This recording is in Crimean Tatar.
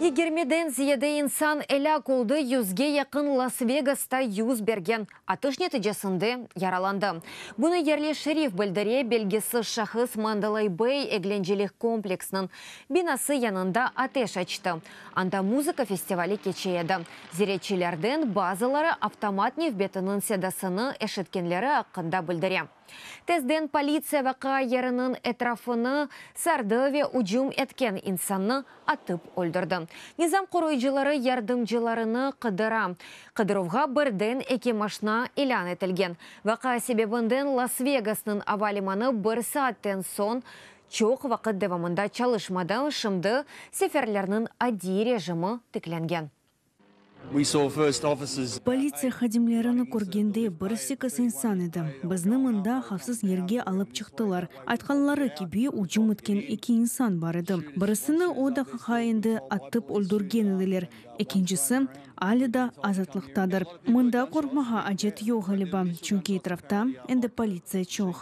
Yigirmiden ziyade insan elâk oldı, yüzge yaqın Las-Vegasta yüz bergen atış neticesinde yaralandı. Bunı yerli şerif bildire. Belgisiz şahıs Mandalay Bay eglencelik kompleksiniñ binası yanında ateş açtı, anda muzıka festivali keçe edi. Ziyaretçilerden bazıları avtomat nevbetiniñ sedasını eşitkenleri aqqında bildire. Tezden politsiya vaqia yeriniñ etrafını sardı ve ücüm etken insannı atıp öldürdi. Nizam qoruyıcıları yardımcılarını qıdıra. Qıdıruvğa birden eki maşna ilân etilgen. Vaqia sebebinden Las-Vegasnıñ ava limanı bir saatten soñ çoq vaqıt devamında çalışmadı, şimdi seferlerniñ adiy rejimi tiklengen. Politsiya hadimlerini körgende, bir sekiz insan edi. Bizni mında havfsız yerge alıp çıqtılar. Aytqanları kibi, ücüm etken eki insan bar edi. Birisini o daqiqa endi atıp öldürgen ediler, ekincisi alâ da azatlıqtadır. Mında qorqmağa acet yoq, ğaliba, çünki etrafta endi politsiya çoq.